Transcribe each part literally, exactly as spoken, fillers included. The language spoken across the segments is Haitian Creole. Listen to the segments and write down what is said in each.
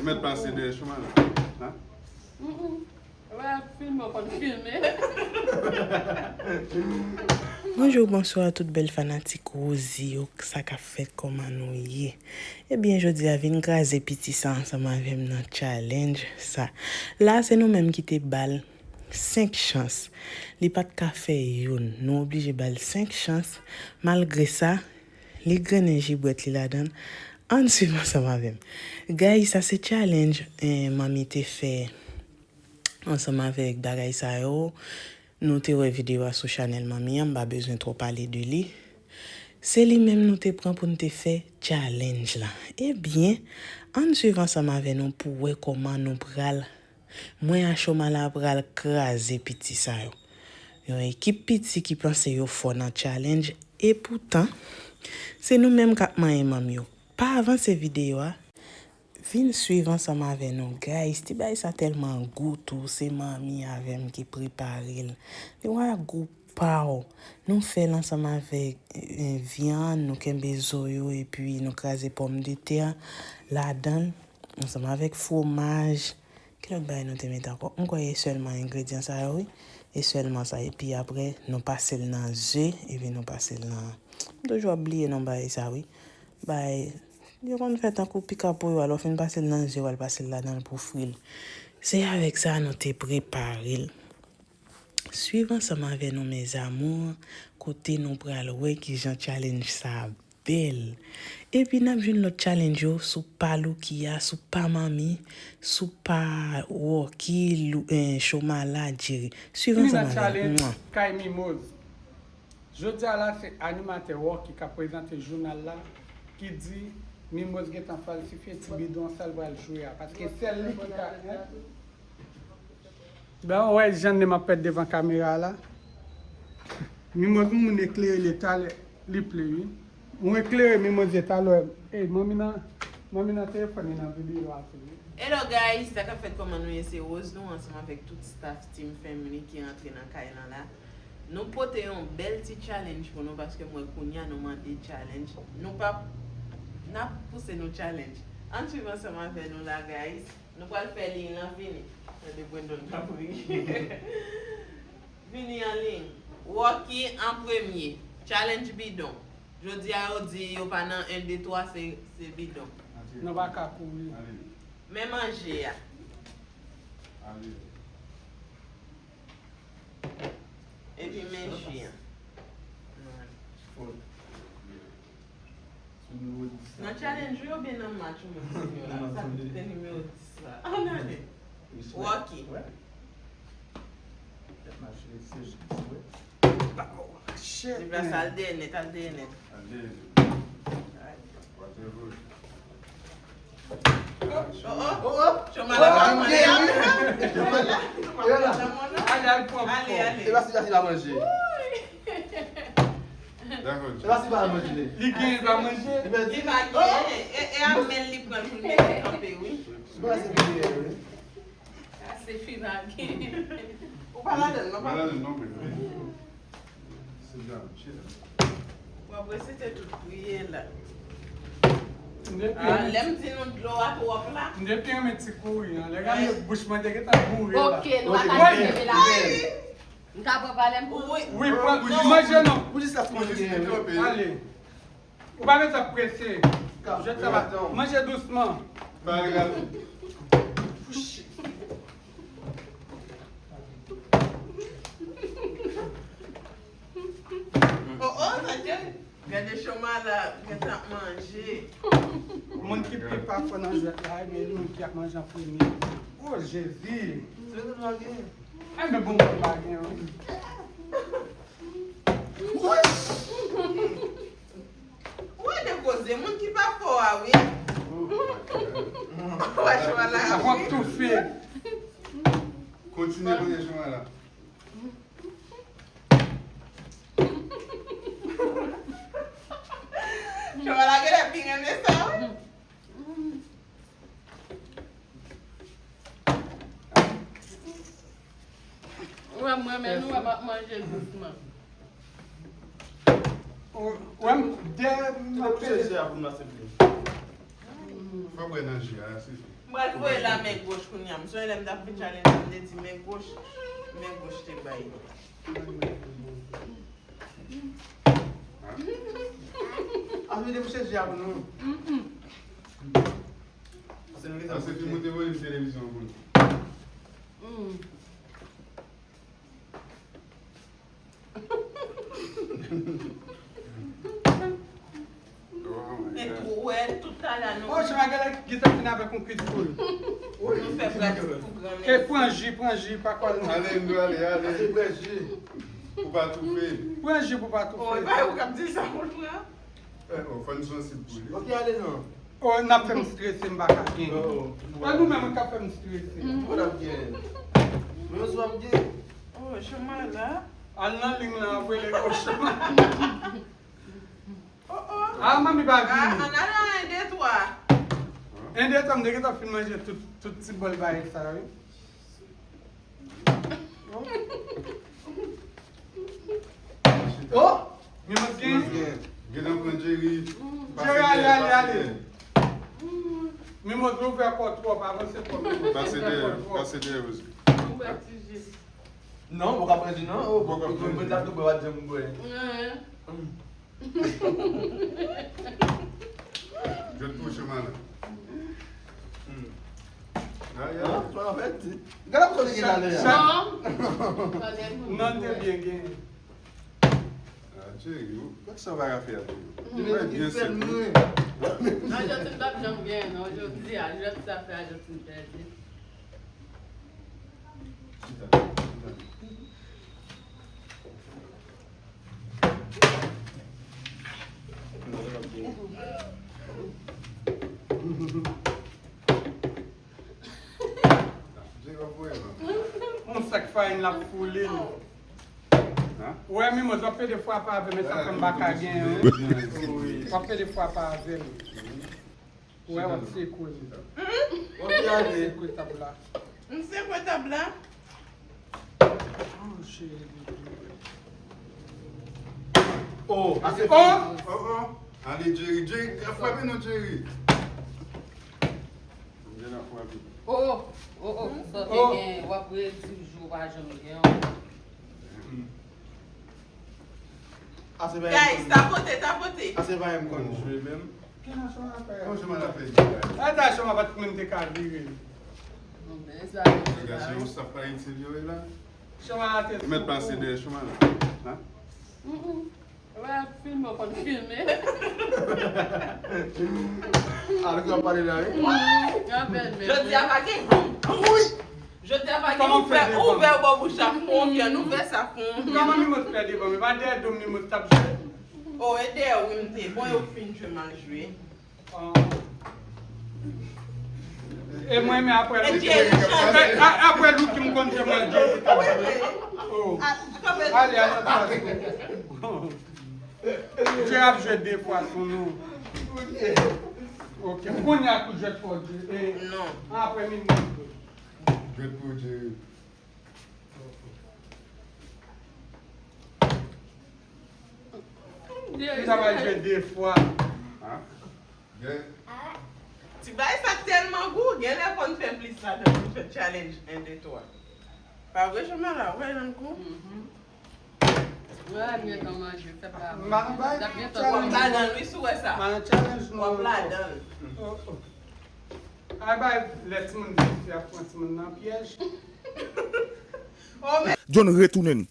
Mèt pase dèyè Chomala. Hein? Wè, filme w konn filme. Bonjou, bonswa tout bèl fanatik Rosie yo, sa k ap fèt, kòman nou ye? Ebyen, jodi a vin kraze piti sa ansanm avè m nan challenge sa. La, se nou menm ki te ba l senk chans. Li pa t ka fè youn. Nou oblije ba l senk chans. Malgre sa, li grennen jibwèt li ladan l. Ann swiv ansanm avè m. Guys, sa se challenge, eh, manmi te fè ansanm avèk bagay sa yo. Nou te wè videyo a sou chanèl manmi an, m pa bezwen twò pale de li. Se li menm nou te pran pou n te fè challenge la. Ebyen, ann swiv ansanm avè nou pou wè kòman nou pral, mwen a Chomala pral kraze piti sa yo. Yon ekip piti ki panse yo fò nan challenge, epoutan, se nou menm k ap manyen manm yo. Pa avanse videyo a, vin swiv ansanm avè nou, guys. Ti bagay sa tèlman gou tou, se manmi avè m ki prepare l. Li wè gou pa w. Nou fè l ansanm avèk, eh, vyann, nou kenbe zo yo, epi nou kraze pòmdetè ladan l, ansanm avèk fwomaj. Ki lòt bagay nou te mete ankò? M kwè e sèlman engredyan sa yo, wi. E sèlman sa. Epi apre, nou pase l nan ze, epi nou pase l nan, m toujou ap bliye non bagay sa, wi. Bay, yo konn fè tankou pika pou yo, alò fin pase l nan ze, w al pase l ladan l pou fri l. Se avèk sa nou te prepare l. Swiv ansanm avè nou, mes amours, kote nou pral wè kijan challenge sa bèl. Epi n ap jwenn lòt challenge yo sou pa Loukia, sou pa Manmi, sou pa Rocky, Lou-, eh, Chomala, Jerry. Swiv ansanm avè nou. Mwa. Kay Mimoz. Jodi a la, se animatè Rocky k ap prezante jounal la, ki di Mimoz gentan falsifye ti bidon sa l pral jwe a, paske sèl li ki ka, hein? Ben, w wè jan m ap pèt devan kamera a la. Mimoz, yon moun eklere li talè, li ple, wi. Yon eklere Mimoz ye talè. Ey, manmi nan, manmi nan telefòn li nan videyo a tou, wi. Hello guys, sa k ap fèt, kòman nou ye? Se Rose nou ansanm avèk tout staff Team Family ki rantre nan kay lan la. Nou pote yon bèl ti challenge pou nou, paske m wè kounya nou mande challenge. Nou p ap, n ap pouse nou challenge. Ann swiv ansanm avè nou la, guys. Nou pral fè liy lan vini. Tande Brendon t ap ri. Vini an liy. Rocky an premye. Challenge bidon. Jodi a yo di yo pa nan en, de, twa, se, se bidon. Nou pa ka kouri. Men manje a. Epi men ji an. Nan challenge ou yo byen nan match ou menm, Senyo la. Sa te nimewo dis la. Ann ale. Rocky. Li plas al dèyè nèt, al dèyè nèt. Oh, oh. Chomala pa konnen. Ale, al pran. Ale, ale. E pa si fasil a manje. Li genyen, li pa manje. Li pa genyen. E, e a men li pran l pou l mete kanpe, wi. Sa se fi pa gen. Ou pa ladan l non, pa ladan l non, men. W ap resite tout priyè la. Ah, lè m di nou dlo a twòp la. M te pi renmen ti kouri an. Lè gade bouch mwen te gentan boure la. Ok, nou pa ka kenbe la. M ka pran pa lè m pou. Wi, pran, manje non. Pou jis la, pou jis kanpe. Ale. Ou pa bezwen prese. Jwèt sa va. Manje dousman. Pa grave. Oh, oh, sa djè. Gade Chomala, gade ap manje. Moun ki pi pa fò nan jwèt la, ebyen, moun ki ap manje an premye. Oh, Jezi. Se tout pa gen. Ay, men bon, bon, pa gen, wi. Ou wè de koze, moun ki pa fò a, wi. Ou wè Chomala ap ri. Kontinye manje Chomala. Chomala genlè pi renmen sa, wi. Ou wè m renmen nou, wè m ap manje dousman. Ou wè m dè m ap pede. Fò bwè nan ji a, la sifi. M pral voye la men goch kounye a. M sonje lè m t ap fè challenge, m te di men goch, men goch te bay. Ann vide pou chèz a pou nou. Pase nou gentan. Pase fi moute volim televizyon pou nou. E tou, wè, tout talè nou. Oh, Jean Marie gentan fin avèk yon kwi de poul. Nou fè pratik pou granmèsi. E pran ji, pran ji, pa kwè non. Ale, nou ale, ale. Pase pran ji. Pou pa toufe. Pran ji pou pa toufe. Oh, e pa ou k ap di sa pou l pran. Eh, oh, fò n sansib pou li. Ok, ale non. Oh, n ap fè m strese, m pa ka gen. Oh, oh. E nou menm k ap fè m strese. Ou ap gen. Mwen sou ap gen. Oh, Jean Marie la. Al nan liy lan, ap rele oh, Jean Marie. Oh, oh. Ah, manmi pa vini. Ah, ann al nan en, de, twa. En, de, twa, m te gentan fin manje tout, tout ti bòl bagay sa, wi. Oh! Mimòz gen. Gentan pran Jerry. Jerry, ale, ale, ale. Mimòz ouvè kò twòp, avanse twòp. Pase dèyè, pase dèyè, Rosie. Non, ou ka pran ji non. Ou ka pran ji. Mwen ta tou bwè, pa t janm bwè. Jwèt pou Jean Marie la. Gade pou sa te gen talè a. Non. Non, te byen gen. Ah, Jerry, ou, kòk sa w pa ka fè a tou? Li fè mwen. Ajantin p ap janm gen, non, jodi a, jwèt sa fè Ajantin pèdi. Chita, chita. Yon sak farin l ap foule l. Ou wè, Mimòz, w ap pede frape avè m, men sa fè m pa ka gen, wi. W ap pede frape avè m. Ou wè, w ap sekwe m. W ap sekwe tab la. M sekwe tab la. Oh, cheri. Oh, ase fini. Oh, oh. Ale, Jerry, Jerry, frape non, Jerry. M gen nan frape. Oh, oh, oh, oh. Sa w te gen, w ap redi jou, w pa janm gen yon. Ase pa yon. Guys, tapote, tapote. Ase pa yon m konn jwe menm. Ki nan choma fè? Kòman choma la fè di la? Ata choma pa t menm te ka vire. Gason, yon staff pa itil yo ye la. Choma la te. Ou mèt pase dèyè choma la. Ha? Wè, filme, w konn filme. A, nou ka pale la, wi. Jodi a pa gen. Wi. Jodi a pa gen ouvè, ouvè bò bouch la, fon vyann, ouvè sa, fon vyann. Kòman Mimòz pè devan m? E pa dèyè do m Mimòz t ap jwe? O, e dèyè w wi m te. Bon, yo fin jwe, m al jwe. E mwen, men apre Lucky, apre Lucky, m konn jwe, mwen Jerry t ap jwe. Oh. Ale, ale, ale. Jerry ap jwe de fwa sou nou. Ok. Kounye a kou jwèt fò Jerry. Non. Apre minit. Jwèt pou Jerry. Li ta pral jwe de fwa. Ti bagay sa tèlman gou, genlè fò n fè plis ladan pou n fè challenge en, de, twa. Pa vre, Chomala, ou wè jan l gou? Wè, m gentan manje, fè pa. M ap bay challenge. W ap ladan l, wi, si w wè sa. M al nan challenge nou ankò. W ap ladan l. Oh, oh. Ay bay lè timoun vin fè ap pran timoun nan pyèj. Oh, men. John retounen.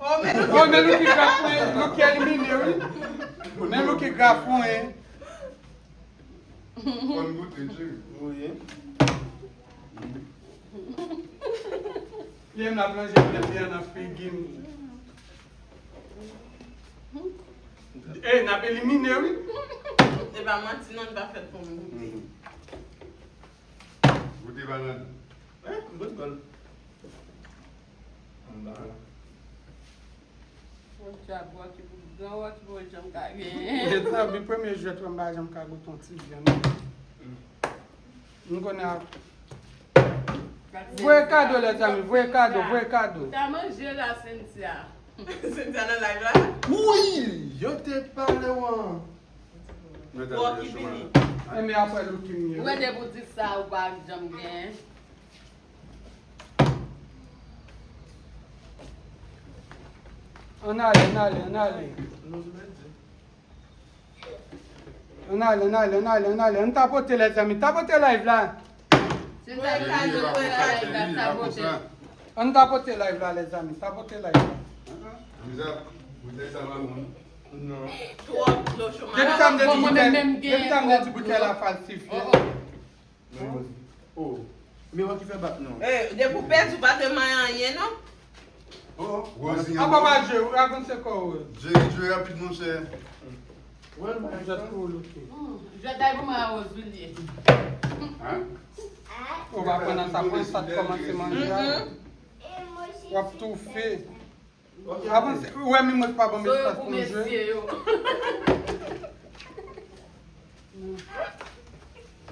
Oh, men. Oh, men Lucky grafon, Lucky elimine, wi. Men Lucky grafon, en. Fò n goute, Jim. Wi. Li menm l ap ranje pyès li an nan figi m. Ey, n ap elimine, wi. Se pa manti, non, li pa fèt pou m goute. Goute banann. Eh, m bout gòl. Anba la. Bon, djab, Rocky, gran Rocky, bon, janm ka genyen. E sa, men premye jwèt, m pa janm ka goute yon ti vyann. M konnen a. Voye kado, lèzanmi, voye kado, voye kado. Ou ta manje la, Cynthia. Cynthia nan live la? Wi, yo te pale w an. Rocky vini. Enben apre Lucky m ye. Ou wè depi w di sa, ou pa janm genyen. Ann ale, ann ale, ann ale. Ann ale, ann ale, ann ale, ann ale. Ann tapote, lèzanmi. Tapote live la. Se sa k pase pou live la, tapote. Ann tapote live la, lèzanmi. Tapote live la. Depi tann de ti boutèy, depi tann de ti boutèy la falsifye. Oh, men wè ki fè bak non. Eh, depi w pèdi, ou pa te manyen anyen non. Oh, oh. Rosie, apa pa jwe, ou avanse kò w. Jere, jwe rapid, monchè. Jwèt pou Lucky. Jwèt la pou mwen a Rosie li ye. Hein? Ou pa pran nan sa, pran sa, kòmanse manje a. W ap toufe. Avanse, ou wè, men mwen pa ban m espas pou m jwe.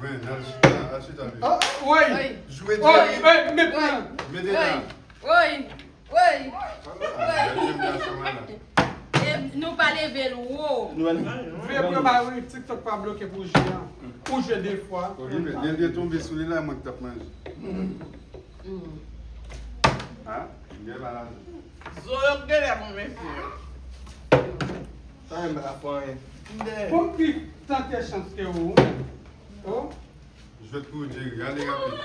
Men, al chita, al chita, men. Oh, woy! Jwe, woy, mete la. Mete la. Woy! Woy! Woy! E nou pa leve l wo. Veye pou yo pa, TikTok pa bloke pou jwe an. Ou jwe de fwa. Li te tonbe sou li la, mwen ki t ap manje. Ha? Byen malad. Zo yo genlè bon, mesye. Sa menm pa ka fè anyen. Pou m pi tante chans ke ou. Oh. Jwèt pou Jerry, ale rapid.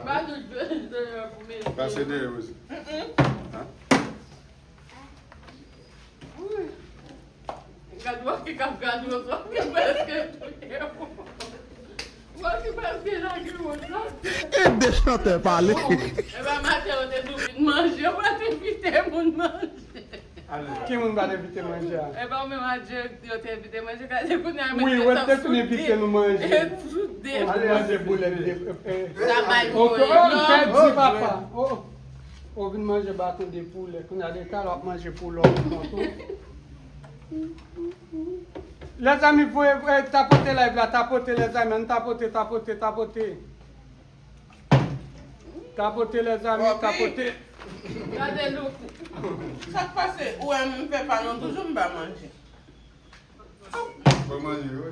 Ba nou jwèt pou mesye. Pase dèyè osi. Ha? Gad Rocky k ap gad Rose, Rocky prèske touye w. Rocky prèske lage Rose la. Ede chantè pale. Epa maten yo te tou vin manje, yo pa t envite moun manje. Ki moun pa t envite manje a? Epa ou menm a Jerry yo te envite manje, gade kounye a. Wi, wè te fin envite nou manje. Ale manje boulèt de. Sa bay pou mwen. Pèdi papa. Oh. Ou vin manje baton de poulè. Kounye a de talè w ap manje poulè w tou. Lèzanmi, voye, voye, tapote live la, tapote, lèzanmi, ann tapote, tapote, tapote. Tapote, lèzanmi, tapote. Gade nou. Sa k pase? Ou wè m fè pa nou toujou m pa manje. Fò manje, wi.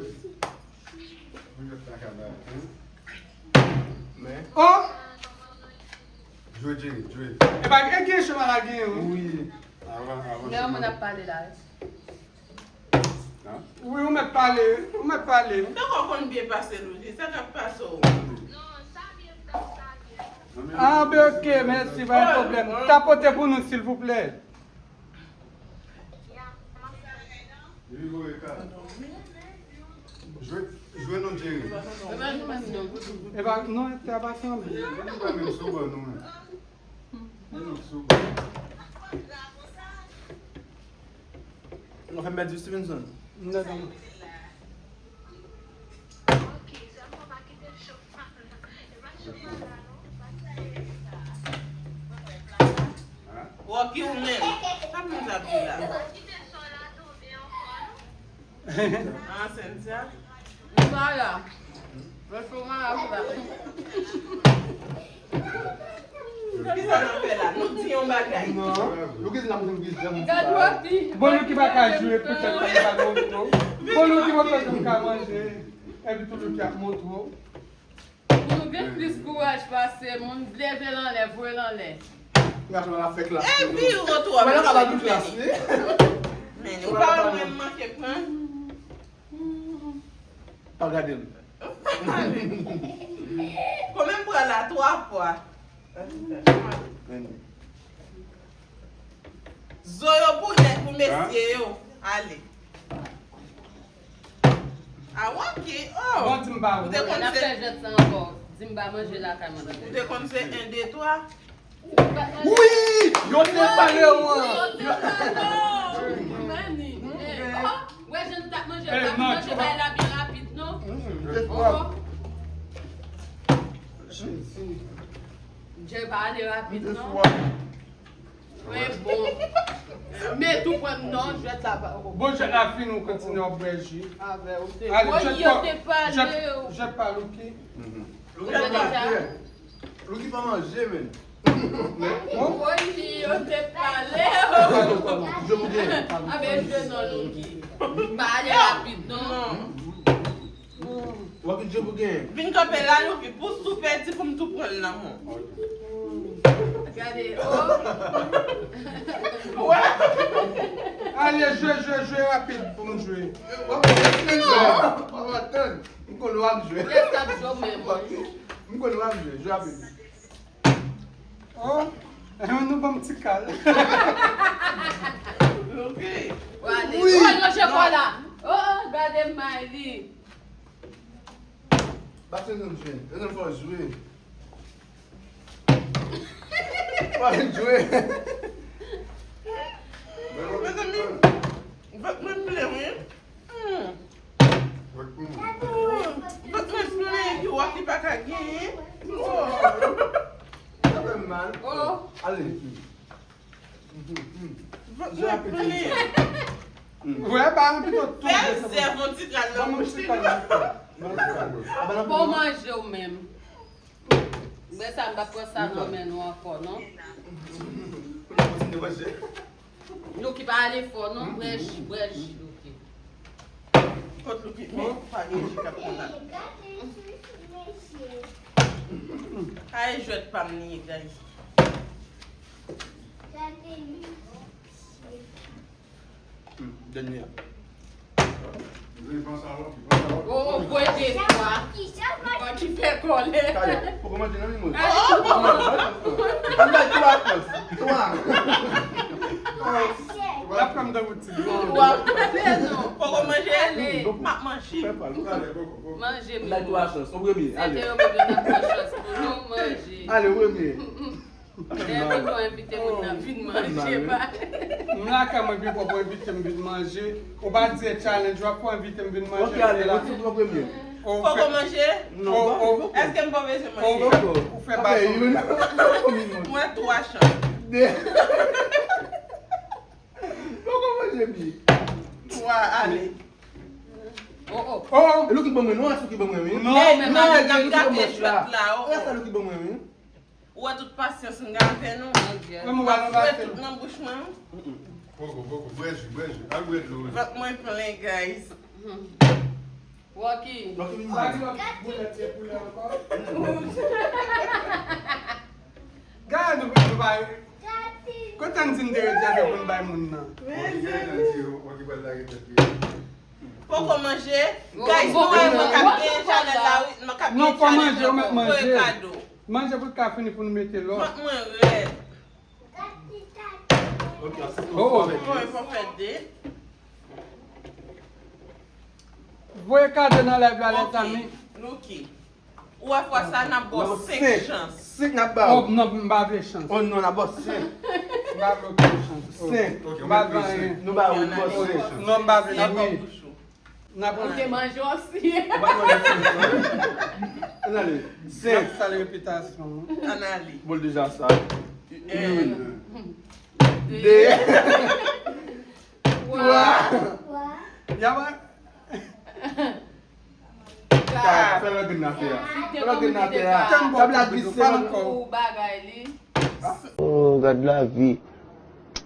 Mwen jwèt pa ka bay. Men. Oh! Jwe, Jerry, jwe. Epa, gen, gen choma la gen, wi. Wi. Avan, avan. Men yon moun ap pale la. Wi, ou mèt pale, ou mèt pale. M poko konn byen pase Louji, sa k ap pase w? Ah, ben, ok, mèsi, pa gen pwoblèm. Tapote pou nou, silvouplè. Jwe, jwe non, Jerry. Epa, non, sa pa sanble. Li pa menm sou ban nou menm. Li menm sou ban. Nou fè m pèdi Stevenson. Non, non. Rocky ou menm. Sa moun sa ap di la? Ah, Cynthia. Sa la. Mwen sou mwen la. Kisa n ap fè la? Nou di yon bagay. Non. Loukiz la, mwen pi jan. Gad Rocky. Bon, Louki pa ka jwe, poutèt sa li pa montre w. Bon, Louki pa fè m ka manje. Epi tou Louki ap montre w. Pou nou gen plis kouraj pase moun, leve l anlè, voye l anlè. Gason la fè klas. Epi ou retwouve. Mwen la ka ba nou klas, wi. Men ou pa wè mwen manke pran. Pa gade m. Konbyen m pran la twa fwa? Zo yo pou nèt pou mesye yo. Ale. A Rocky, oh. Bon, di m ba ou. Ou te konn se. N ap fè jwèt sa ankò. Di m ba manje lakay mwen. Ou te konn se en, de, twa. Wi! Yo te pale w an! Mani, eh, oh, wè jan nou t ap manje, nou t ap manje bay la byen rapid, non? Oh. Jezi. Jay pa ale rapid, non? Men bon. Men tou pran non, jwèt la pa. Bon, jwèt la fini, ou kontinye ap bwè ji. Avè, ou te. Ale, jwèt pa, jwèt, jwèt pa Louki. Ou te deja. Louki pa manje, men. Woy, yo te pale. Jwe pou gen. Abe jwe non, Louki. Pa ale rapid, non. Wap jwe pou genyen. Vin kanpe la, Lucky, pou si w pèdi, pou m tou pran l nan men w. Gade, oh. Wè. Ale, jwe, jwe, jwe rapid pou m jwe. Wap jwe. Wap atann. M konn wap jwe. Yes, ap jwe menm. M konn wap jwe. Jwe rapid. Oh, nou ban m ti kal. Ok. Wale. Wi. Oh, yo je kò la. Oh, oh, gade Miley. Pase nou jwe. Yo nan fò jwe. Fò jwe. Mezanmi, vant mwen plen, wi. Hmm. Vant mwen plen, ki wak li pa ka genyen. Oh. Sa fè m mal. Oh. Ale. Vant mwen plen. Wè, ba m pito tou. Fè zèv yon ti kal nan bouch li. Bon manje w menm. Mwen sa m pa pran sa nan men nou ankò, non. Pou nou kontinye manje. Lucky pa ale fò, non. Bwè ji, bwè ji, Lucky. Kot Lucky? Men, pa gen ji k ap pran la. Ay, jwèt pa m li ye, guys. Hmm, dènye a. Oh, oh, voye de twa. Ki fè kòlè. Kaya, poko manje nan men mwen. An bay twa chans. Twa. L ap fè m tankou ti. Twa. Poko manje. M ap manje. Manje. L ap bay twa chans. An premye. Ale. Se te yo menm yo t ap pran chans pou nou manje. Ale, premye. Lè pou w envite moun nan vin manje, pa. M lakay mwen, byen pwòp, ou envite m vin manje. Ou pa di e challenge, w ap fè w envite m vin manje. Ok, ale, mwen tout mwen premye. Poko manje? Non. Èske m pa bezwen manje? Ou fè pa youn. Mwen twa chans. Poko manje, bi. Twa, ale. Oh, oh. E Lucky ban mwen, non, e Lucky ban mwen, wi. Non, men n ap gate jwèt la, oh. E sa Lucky ban mwen, wi. Ou wè tout pasyans m gen avè nou. M ap fouye tout nan bouch mwen. Poko, poko, bwè ji, bwè ji. Al bwè dlo, wi. Vant mwen plen, guys. Rocky. Rocky vin manje. Gade nou, nou bay. Kote n di n te rete avè pou n bay moun nan? Poko manje. Guys, nou wè mwen k ap gen chanèl la, wi. Mwen k ap gen chanèl la, voye kado. Manje pou l ka fini pou nou mete lòt. Vant mwen rèd. Oh, oh. Mwen fò fè de. Voye kado nan live la, lèzanmi. Lucky. Ou wè fwa sa, n ap ba w senk chans. Senk n ap ba w. Oh, non, m pa vle chans. Oh, non, n ap ba w senk. M pa vle okenn chans. Senk. M pa vle anyen. Nou ba w, nou ba w senk. Non, m pa vle. Wi. N ap manje osi. Ou pa manje osi. Ann ale. Senk. N ap sal repitasyon. Ann ale. Bon, deja sa. Youn. De. Twa. Twa. Ya va. Kat. Fè lòt grenn nan fè a. Fè lòt grenn nan fè a. Tab la glise. Ou bagay li. Oh, gad lavi.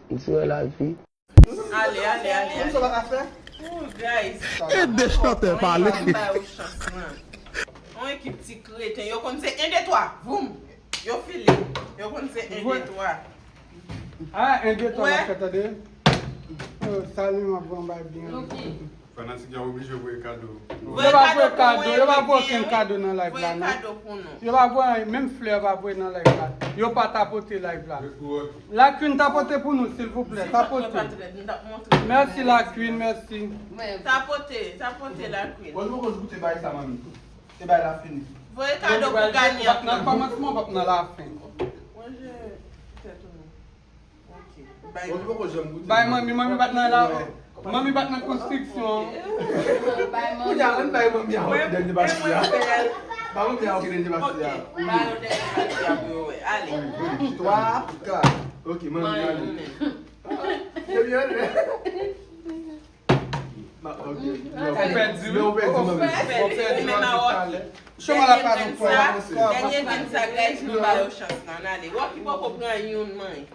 M ti wè lavi. Ale, ale, ale, ale. Ooh, guys. Ede chantè pale. Mwen ba yo chans lan. Yon ekip ti kreten. Yo konn se en, de, twa. Voum. Yo file. Yo konn se en, de, twa. Ah, en, de, twa, n ap fè, tande. Oh, salut, m ap voye yon bay byen. Fanatik yo oblije voye kado. Yo pa voye kado, yo pa voye okenn kado nan live la, non. Yo pa voye, menm flè yo pa voye nan live la. Yo pa tapote live la. La Queen, tapote pou nou, silvouplè, tapote. Mèsi, la Queen, mèsi. Tapote, tapote, la Queen. Bon, nou poko goute bay sa, manmi. Se bay la fini. Voye kado pou ganyan. Nan kòmansman, w ap nan lafen. Manje tèt ou non. Ok. Bay manmi, manmi pa t nan la, manmi pa t nan konstriksyon. Kounye a, ann bay manmi a dènye pati a. Ba manmi a dènye pati a. Ba yo dènye pati a pou yo wè. Ale. Twa, kat. Ok, manmi, ale. Premye lè. Ou pèdi, wi. Ou pèdi, ou pèdi, ou pèdi. Choma la pa nan kò. Dènye grenn sa, guys, nou ba yo chans lan. Ann ale. Rocky poko pran youn, manyen.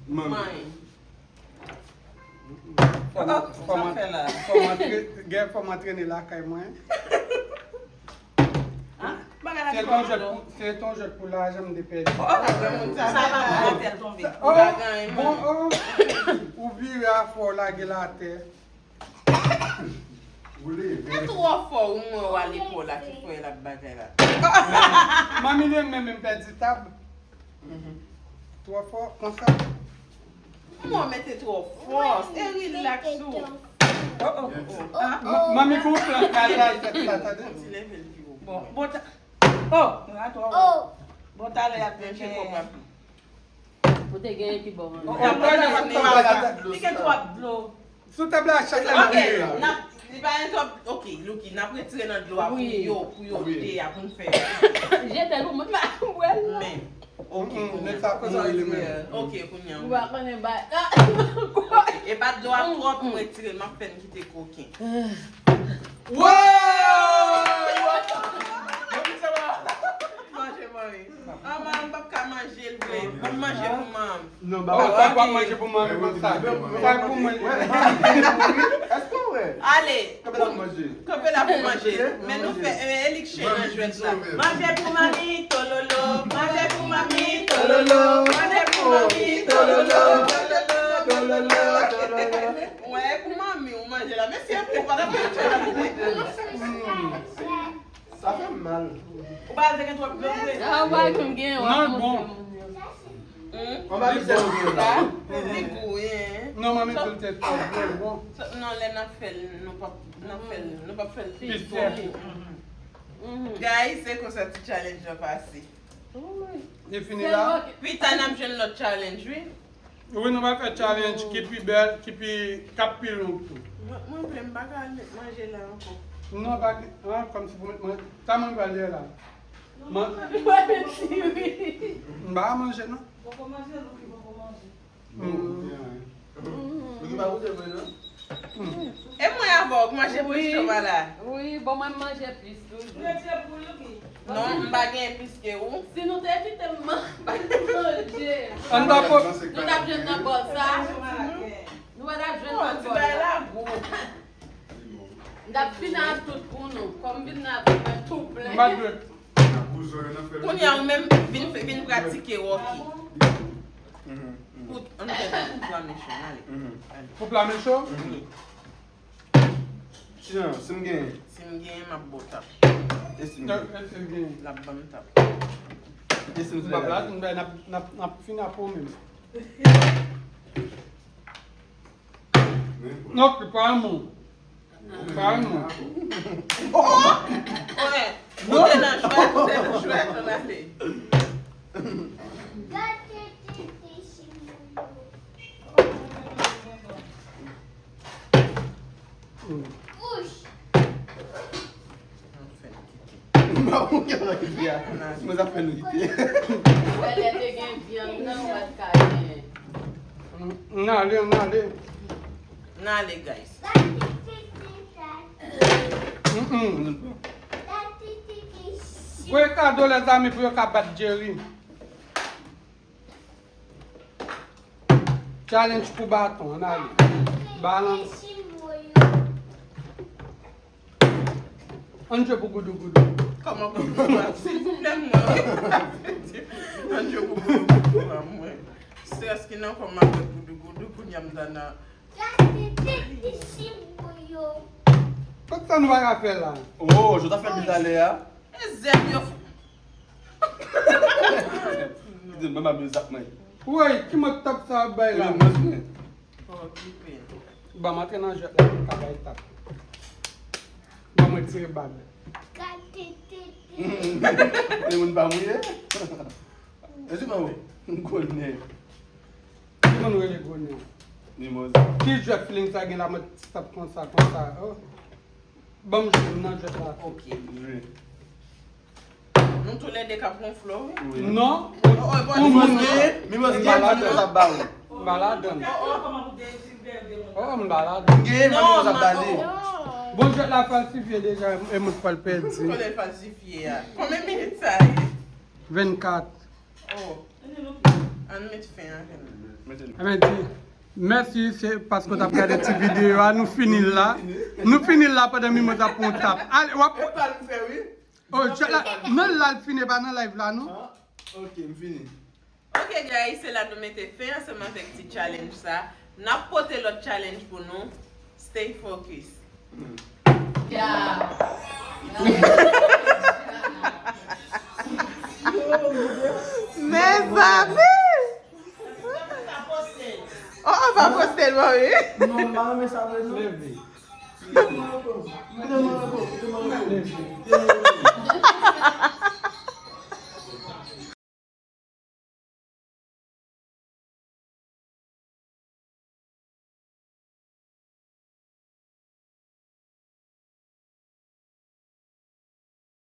Manyen. Fò m, fò m antre-, gen fò m antrene lakay mwen. Se ton jwèt pou, se ton jwèt pou lajan m te pèdi. Sa pa bon, atè l tonbe. Oh, bon, oh. Ou vire afè w lage l atè. E twò fò ou mwen w ale pou la ki fè l ap bagay la. Manmi li menm menm pèdi tab. Twò fò konsa. Mwen mete twò fòs e rilaks ou. Manmi gon plan kay la fèt la tande. Bon, bon ta. Oh, mwen atò. Bon talè ap gen. Ou te genyen pi bon. Li gen twòp dlo. Sou tab la chak lè. Ok, nap li pa gen twòp. Ok, Lucky, nap retire nan dlo a pou yo, pou yo de a pou n fè. Jete l pou mwen pa bwè l. Men, ok, kounye a. Ok, kounye a. Ou pa konnen ba. E pa dlo a twòp m retire l, m ap fè n kite koken. Woy! Manje manmi. Ah, manman, m p ap ka manje l vre. Ban m manje pou manman. Non, ba. Oh, sa w ap manje pou manmi konsa. Sa pou mwen. Èske w wè? Ale. Kanpe la pou manje. Kanpe la pou manje. Men nou fè e Elik Chen nan jwèt la. Manje pou manmi, tololo. Manje pou manmi, tololo. Manje pou manmi, tololo. Wè, e pou manmi ou manje la. Men si e pou ou, pa t ap manje la. Sa fè m mal. Ou pa te gen twòp dlo vre. Ah, ou pa gen gen Non, bon. Mwen pa vle sèl ou gen la. Li gou, hein. Non, manmi tou l te twòp bon. Non, lè n ap fè l, nou p ap, n ap fè l, nou p ap fè l pi fò. Guys, se konsa ti challenge la pase. Li fini la. Pita n ap jwenn lòt challenge, wi. Wi, nou va fè challenge ki pi bèl, ki pi, k ap pi long tou. Mwen, mwen vle m pa ka al met manje la ankò. Non, pa gen, ah, kòmsi pou met manje. Sa mwen pral ye la. Man, Mwen mèsi wi. M pa manje, non. Poko manje, Lucky poko manje. Lucky pa goute vre, non? E mwen avè w k manje plis ke w la. Wi, bon, mwen manje plis toujou. Ou retire pou Lucky. Non, m pa gen plis ke ou. Si nou te kite m man-, pa t manje. Ann pa po. Nou t ap jwenn nan bò sa. Nou pa t ap jwenn Oh, nan ti bò bagay sa. La gou. M t ap fini ak tout pou nou. Kòm m vin nan avè mwen tou plen. M pa dwe. Kounye a ou menm vin, vin pratike Rocky. Pou, ann fè pou pla mechan, ale. Ale. Pou pla mechan? Wi. Tijan, si m genyen. Si m genyen, m ap ba w tap. E si m Non, genyen? e si m genyen? L ap ban m tap. E si m M p ap la, m bay, n ap, n ap, n ap fini apre w menm. Non, ki pa yon moun. Pa yon moun. Wè, ou te nan jwèt, ou te nan jwèt, ann ale. M pa konn kè nan kite a. Mwen sa fè nou kite. Wè lè te gen vyann nan, ou pa t ka gen. N ale, n ale. N ale, guys. Mm-mm. Voye kado lèzanmi pou yo ka bat Jerry. Challenge pou baton, ann ale. Balans. Ann jwe pou goudougoudou. Kòman pou goudou a? Silvouplè, mwen. Ann jwe pou goudougoudou a mwen. Strès ki nan kò m ap fè goudougoudou, kounye a m ta nan. Kot sa nou pa ka fè la? Oh, jodi a fè pita lè a. E zèb yo. Kite m ban m ap yo zak mwen. Woy, ki mòd tap sa ap bay la? Mwen mwen. Fò okipe. Ban m antre nan jwèt la pou m ka bay tap. Ban m retire bag. E moun pa mouye? E si pa ou? Gwo nèg. Ki moun rele gwo nèg? Mimoz. Ki jwèt feeling sa gen la mwen ti tap konsa, konsa. Oh. Ban m jwe m nan jwèt la. Ok. Jwe. Nou toulède k ap gonfle w, wi. Wi. Non. Oh, oh, bon, Mimoz bon, gen, Mimoz M gen, pa la Mimoz ap ba ou. M pa ladann. Kòman pou de ekzibè de moun? Oh, m pa ladann. Gen, Mimoz ap ba li. Bon, jwèt la falsifye deja, e mwen k pral pèdi. Kòlè falsifye a. Konbyen minit sa ye? Vennkat. Oh. Ann met fen avè l. Mete l. Ebyen, di, mèsi, se paske w t ap gade ti videyo a, nou fini l la. Nou fini l la pandan Mimoz ap pran yon tap. Ale, w ap. E pa l fè, wi. Oh, chat la, nan live fini pa nan live la, non? Ok, m fini. Ok, guys, se la nou mete fen ansanm avèk ti challenge sa. N ap pote lòt challenge pou nou. Stay focus. Mezanmi! Oh, oh, pa poste l, mami. Non, m pa renmen sa vre, non. Leve. Kite mwen repo. Kite mwen repo. Kite mwen repo. Leve. Kite mwen repo.